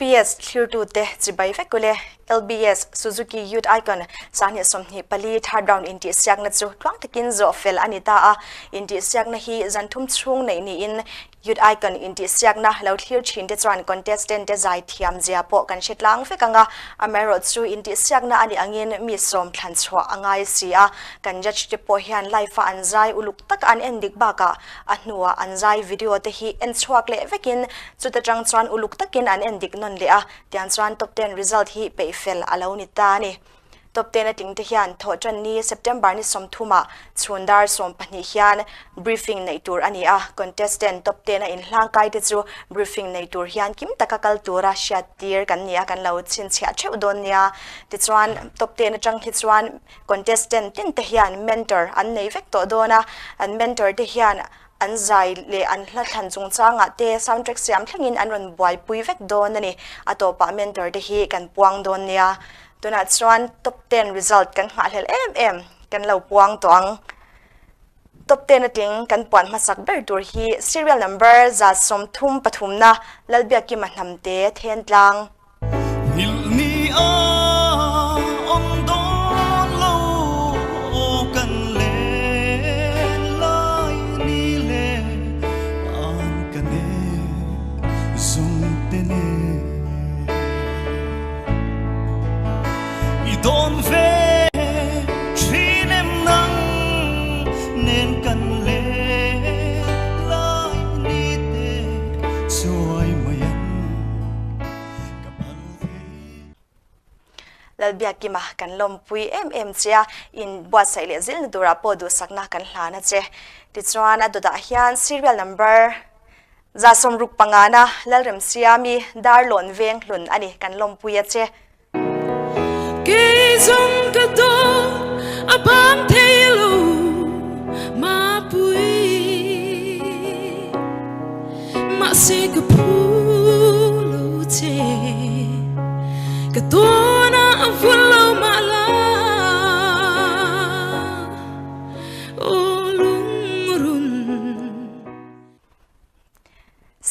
LPS thlirtute chibai vek ule. LBS Suzuki Youth Icon 2024 third round intihsiakna chu tluang takin zawh fel a ni ta a. Intihsiakna hi zan thum chhung neih niin Youth Icon intihsiakna lo thlir thin te chuan contestant te zai thiam zia pawh kan hre tlang vek ang a, amaherawhchu intihsiakna a nih angin mi sawm thlan chhuah a ngai si a, kan judge te pawh hian live a an zai uluk taka an en dik bakah a hnuah an zai video te hi en chhuak leh vekin chuta tang chuan uluk takin an en dik nawn leh a, tiang chuan top ten result hi peih fel a lo ni ta a ni. Top ten a tling te hian thawhtan ni September ni 30 ah chhun dar 12 hian briefing neih tur a ni a, contestant top ten a inhlangkai te chu briefing nei tur hian kim taka kal tura hriat tir kan ni a, kan lo chhinchhiah theuh dawn nia. Tichuan top ten atang hi chuan contestant tin te hian mentor an nei vek tawh dawn a, an mentor te hian an zai leh an hla thlan chungchangah te soundtrack siam thlengin an rawn buaipui vek dawn a ni. A tawpah mentor te hi kan puang dawn nia. Tunah chuan top ten result kan nghahhlelh em em kan lo puang tawh ang. Top ten atling kan puan hmasak ber tur hi serial number 133 na Lalbiakkima Hnamte Thentlang. Nghilh a awm dawn lo kan len lai ni le an ka ne zung te ne i dawn ve thin em nang nen kan len lai ni te chuai mai an ka phal thei. Lalbiakkima kan lawmpui em em che a, in buatsaih leh zilna turah pawh duhsakna kan hlan a che. Tichuan a dawtah hian serial number 65 na Lalremsiami Darlawn Venghlun a ni kan lawmpui a che. Kei zawng ka dawn a bang thei lo mapui mahse ka phu lo che ka tawn a vun lo mah la aw lungrun.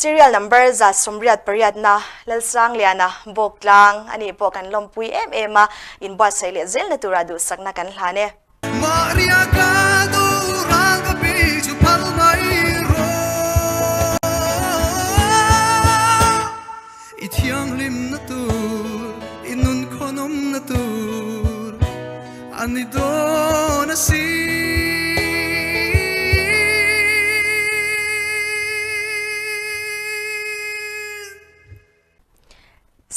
Serial number 188 na Lalsangliana Bawktlang a nih pawh kan lawmpui em em a, inbuatsaih leh zelna tura duhsakna kan hlan e. Maria ka duh rang ka pi chu phal mai rawh I thianghlim na tur i nun khawnawm na tur a ni dawn a si.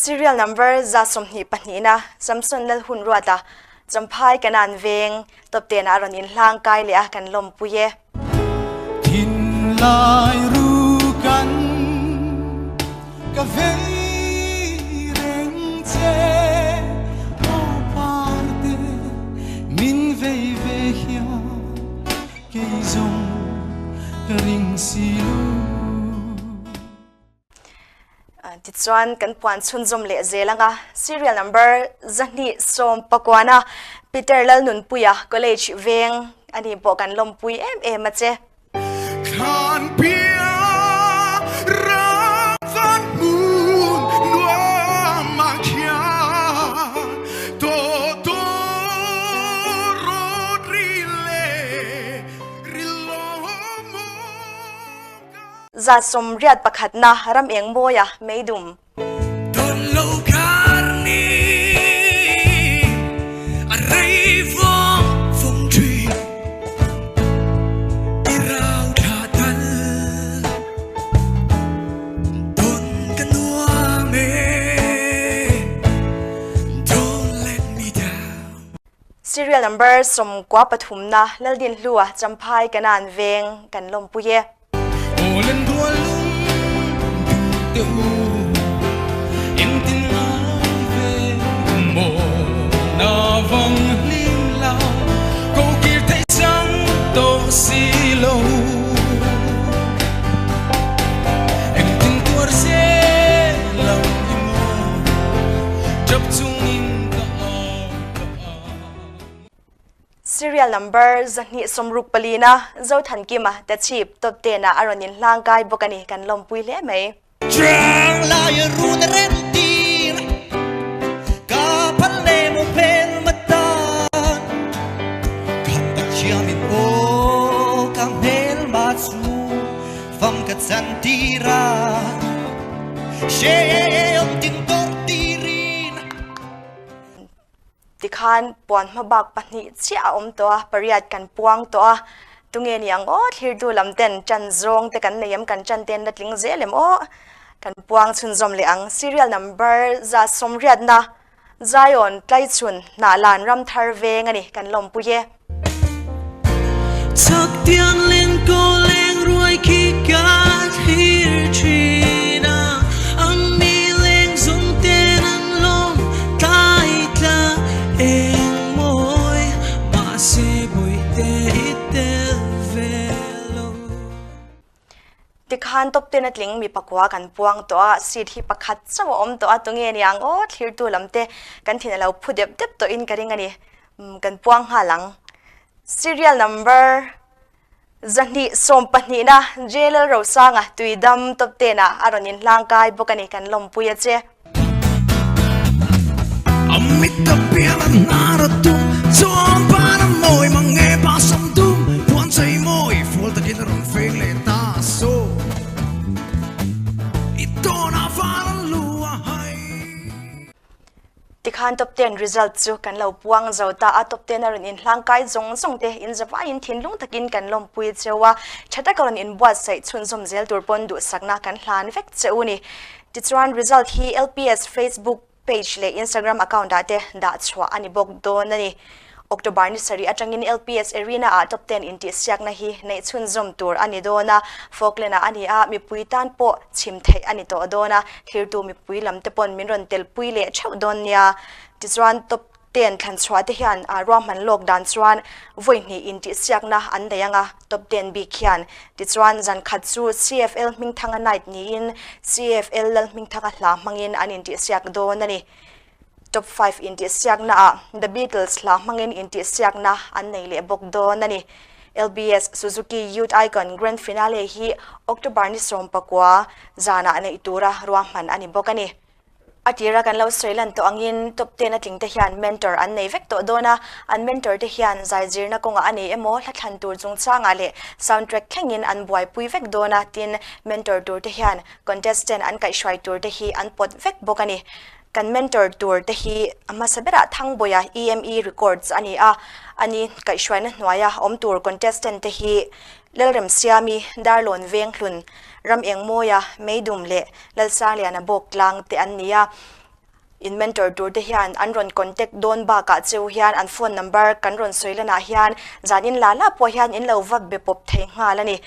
Serial number 122 na Samson Lalhunruata Champhai Kanan Veng top ten ah rawn inhlang kai leh a kan lawmpui e. Thinlai ru kan ka vei reng che aw parte min vei ve hian kei zawng ka ring si lo. Tichuan kan puan chhunzawm leh zel anga serial number 219 na Peter Lalnunpuia College Veng a nih pawh kan lawmpui em em a che. Thlan pia ram van hmun nuam ah khian to to rawt ri le rilawm 181 na ram eng mawia meidum. Don lo kar ni a rei vawng vawng thin i rau tha tal don ka nuam e don't let me down. Serial number 93 na Laldin Hlua Champhai Kanan Veng kan lawmpui e. Awlen rual lung duh te u engtin ngai ve maw na vang hlim la ko kir thei chang tawh si lo engtin tuar zel lo ni maw tap chungin ka au ka au. Serial number 264 na Zothankima Tachhip top ten ah a rawn inhlangkai bawk a ni kan lawmpui hle mai. Trang lai run rem ti. zan tira Hrehawm tin tawrh tirin. Tikhan puan hmabak pahnih chiah a awm tawh a, pariat kan puang tawh a, tunge ni ang aw thlirtu lam ten chan zawng te kan nei em kan chan ten la tling zel em aw kan puang chhunzawm leh ang serial number 180na Zion Tlaichhun Hnahlan Ramthar veng a ni kan lawmpui e. Chak tiang leng kaw leng ruai khi ka thlir thin a, Ang mi leng zawng ten an lawm tlai tla eng mawi, Mahse bawihte i tel ve lo. Tikhan top ten a tling mi pakua kan puang tawh a, seat hi pakhat chauh a awm tawh a, tunge ni ang aw thlirtu lam te kan thin a lo phu dep dep tawh in ka ring a ni, kan puang nghal ang. Serial number 212 na JLL Rosanga Tuidam top ten ah a rawn inhlang kai bawk a ni, kan lawmpui a che. Tikhan top ten result chu kan lo puang zo ta a, top ten a rawn inhlang kai zawng zawng te in zavaiin thinlung takin kan lawmpui cheu a, tha taka rawn inbuatsaih chhunzawm zel tur pawn duhsakna kan hlan vek cheu ni. Tichuan result hi LPS Facebook page leh Instagram account ah te dah chhuah a ni bawk dawn a ni. October ni sarih atangin LPS Arena ah top ten intihsiakna hi neih chhunzawm tur a ni dawn a, Falkland ah a ni a, mipui tan pawh chhim theih a ni tawh dawn a, thlirtu mipui lam te pawn min rawn telpui leh theuh dawn nia. Tichuan top Ten thlanchhuah te hian ruahman lawk dan chuan vawi hnih intihsiakna an nei ang a, top ten bik hian. Tichuan, zan khat chu CFL Hmingthanga Night niin CFL Lalhmingthanga hla hmangin an intihsiak dawn a ni. Top five intihsiaknaah The Beatles hla hmangin intihsiakna an nei leh bawk dawn a ni. LBS Suzuki Youth Icon Grand Finale hi October ni 19 zanah neih tura ruahman a ni bawk a ni. A tira kan lo sawi lan tawh angin top ten a tling te hian mentor an nei vek tawh dawn a, an mentor te hian zaizirna kawngah a nei emaw hla thlan tur chungchangah leh soundtrack thlengin an buaipui vek dawn a, tin mentor tur te hian contestant an kaihhruai tur te hi an pawt vek bawk a ni. Kan mentor tur te hi a hmasa berah Thangbawiha EME Records a ni a, ani kaihhruaina hnuaia awm tur contestant te hi Lalremsiami, Darlawn Venghlun, Ramengmawia, Meidum leh Lalsangliana bawk tlang te an ni a. In mentor tur te hian an rawn contact dawn bakah cheu hian an phone number kan rawn sawi lanah hian zan in la la pawh hian in lo va be pawp thei nghal a ni.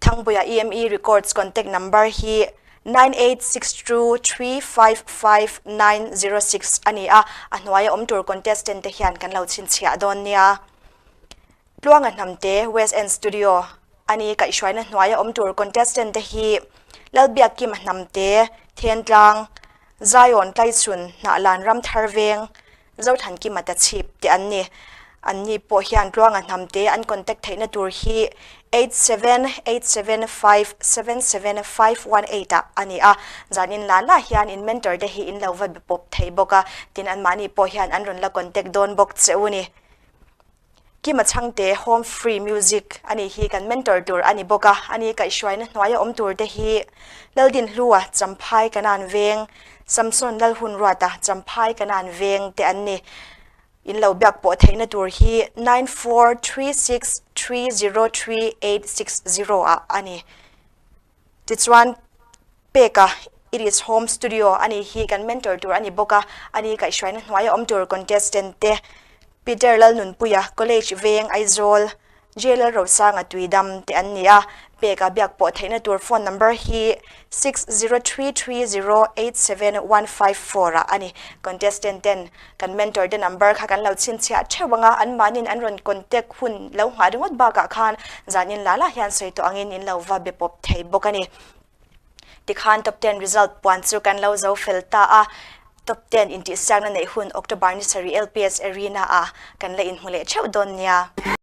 Thangbuia EME Records contact number hi 9862355906 a ni a, a hnuaia awm tur contestant te hian kan lo chhinchhiah dawn nia. Tluanga Hnamte, West End Studio, a ni kaihhruaina hnuaia awm tur contestant te hi Lalbiakkima Hnamte, Thentlang, Zion Tlaichhun, Hnahlan Ramthar Veng, Zothankima Tachhip te an ni. An ni pawh hian Tluanga Hnamte an contact theihna tur hi 8787577518 ah a ni a. Zanin la la hian in mentor te hi in lo va be pawp thei bawk a, tin anmahni pawh hian an rawn la contact dawn bawk che u ni. Kima Chhangte Home Free Music a nih hi kan mentor tur a ni bawk a, ani kaihhruaina hnuaia awm tur te hi Laldinhlua Champhai Kanan Veng, Samson Lalhunruata Champhai Kanan Veng te an ni. In lo biak pawh theihna tur hi 9436303860 ah a ni. Tichuan Peka It is Home Studio a nih hi kan mentor tur a ni bawk a, ani kaihhruaina hnuaia awm tur contestant te Peter Lalnunpuia, College Veng, Aizawl, JLL Rosanga Tuidam te an ni a, Peka biak pawh theihna tur phone number hi 6033087154 ah a ni. Contestant ten kan mentor te number kha kan lo chhinchhiah theuh ang a, anmahniin an rawn contact hun lo nghah ringawt bakah khan zanin la la hian sawi tawh angin in lo va be pawp thei bawk a ni. Tikhan top ten result puan chu kan lo zo fel ta a, top ten intihsiakna neih hun October ni sarih LPS Arena ah kan la inhmu leh theuh dawn nia.